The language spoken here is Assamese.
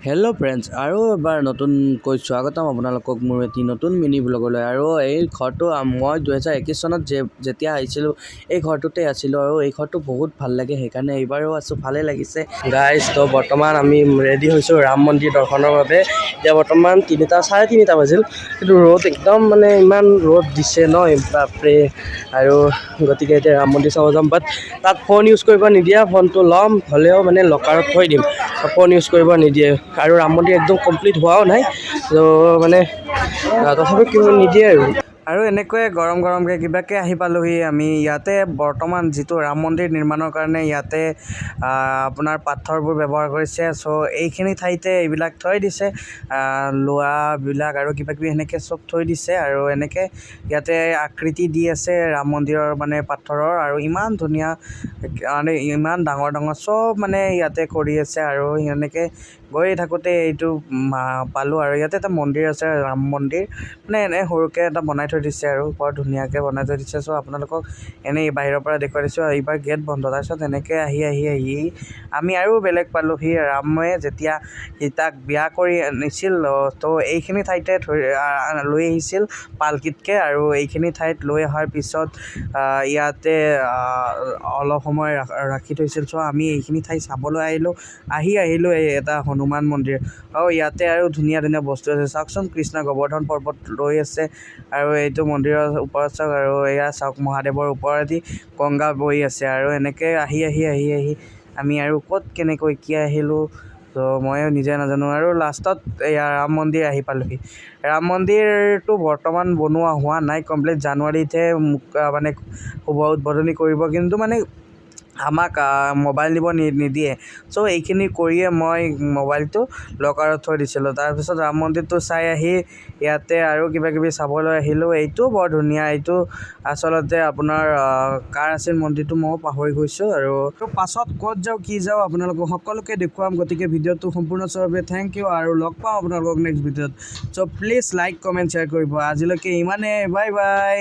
হেল্ল' ফ্ৰেণ্ডছ, আৰু এবাৰ নতুনকৈ স্বাগতম আপোনালোকক মোৰ এটি নতুন মিনি ব্লগলৈ। আৰু এই ঘৰটো মই 2021 চনত যেতিয়া আহিছিলোঁ, এই ঘৰটোতে আছিলোঁ আৰু এই ঘৰটো বহুত ভাল লাগে, সেইকাৰণে এইবাৰো আছোঁ, ভালেই লাগিছে গাইজ। তো বৰ্তমান আমি ৰেডি হৈছোঁ ৰাম মন্দিৰ দৰ্শনৰ বাবে। এতিয়া বৰ্তমান 3টা, 3:30 বাজিল, কিন্তু ৰ'দ একদম মানে ইমান ৰ'দ দিছে ন, বাপৰে। আৰু গতিকে এতিয়া ৰাম মন্দিৰ চাব যাম, বাট তাত ফোন ইউজ কৰিব নিদিয়ে। ফোনটো ল'ম হ'লেও মানে লকাৰত থৈ দিম, ফোন ইউজ কৰিব নিদিয়ে। আৰু ৰাম মন্দিৰ একদম কমপ্লিট হোৱাও নাই, ত' মানে তথাপিও কিবা নিদিয়ে। আৰু এনেকৈয়ে গৰম গৰমকৈ কিবাকৈ আহি পালোহি আমি ইয়াতে। বৰ্তমান যিটো ৰাম মন্দিৰ নিৰ্মাণৰ কাৰণে ইয়াতে আপোনাৰ পাথৰবোৰ ব্যৱহাৰ কৰিছে, চ' এইখিনি ঠাইতে এইবিলাক থৈ দিছে, লোহাবিলাক আৰু কিবা কিবি সেনেকৈ চব থৈ দিছে। আৰু এনেকৈ ইয়াতে আকৃতি দি আছে ৰাম মন্দিৰৰ মানে পাথৰৰ। আৰু ইমান ধুনীয়া, মানে ইমান ডাঙৰ ডাঙৰ চব মানে ইয়াতে কৰি আছে। আৰু সেনেকৈ গৈ থাকোঁতে এইটো পালোঁ আৰু ইয়াতে এটা মন্দিৰ আছে, ৰাম মন্দিৰ, মানে এনেই সৰুকৈ এটা বনাই থৈ দিছে আৰু বৰ ধুনীয়াকৈ বনাই থৈ দিছে। চ' আপোনালোকক এনেই বাহিৰৰ পৰা দেখুৱাই দিছোঁ। এইবাৰ গেট বন্ধ। তাৰপিছত এনেকৈ আহি আহি আহি আমি আৰু বেলেগ পালোহি। ৰামে যেতিয়া সীতাক বিয়া কৰি আনিছিল, তো এইখিনি ঠাইতে থৈ লৈ আহিছিল পালকিতকৈ। আৰু এইখিনি ঠাইত লৈ অহাৰ পিছত ইয়াতে অলপ সময় ৰাখি থৈছিল। চ' আমি এইখিনি ঠাই চাবলৈ আহিলোঁ, আহি আহিলোঁ এই এটা হনুমান মন্দিৰ। আৰু ইয়াতে আৰু ধুনীয়া ধুনীয়া বস্তু আছে, চাওকচোন। কৃষ্ণ গোৱৰ্ধন পৰ্বত লৈ আছে আৰু এইটো মন্দিৰৰ ওপৰত চাওক। আৰু এয়া চাওক, মহাদেৱৰ ওপৰেদি গংগা বৈ আছে। আৰু এনেকৈ আহি আহি আহি আহি আমি আৰু ক'ত কেনেকৈ কি আহিলোঁ, ত' ময়ো নিজে নাজানো। আৰু লাষ্টত এয়া ৰাম মন্দিৰ আহি পালোহি। ৰাম মন্দিৰটো বৰ্তমান বনোৱা হোৱা নাই কমপ্লিট, জানুৱাৰীতহে মানে শুভ উদ্বোধনী কৰিব, কিন্তু মানে আমাক মোবাইল নিব নিদিয়ে। চ' এইখিনি কৰিয়ে মই মোবাইলটো লকাৰত থৈ দিছিলোঁ। তাৰপিছত ৰাম মন্দিৰটো চাই আহি ইয়াতে আৰু কিবা কিবি চাবলৈ আহিলোঁ। এইটোও বৰ ধুনীয়া। এইটো আচলতে আপোনাৰ কাৰ আছিল মন্দিৰটো, ময়ো পাহৰি গৈছোঁ। আৰু পাছত ক'ত যাওঁ কি যাওঁ আপোনালোকক সকলোকে দেখুৱাম, গতিকে ভিডিঅ'টো সম্পূৰ্ণ চোৱাৰ বাবে thank U আৰু লগ পাওঁ আপোনালোকক নেক্সট ভিডিঅ'ত। চ' প্লিজ লাইক, কমেণ্ট, শ্বেয়াৰ কৰিব। আজিলৈকে ইমানেই, বাই বাই।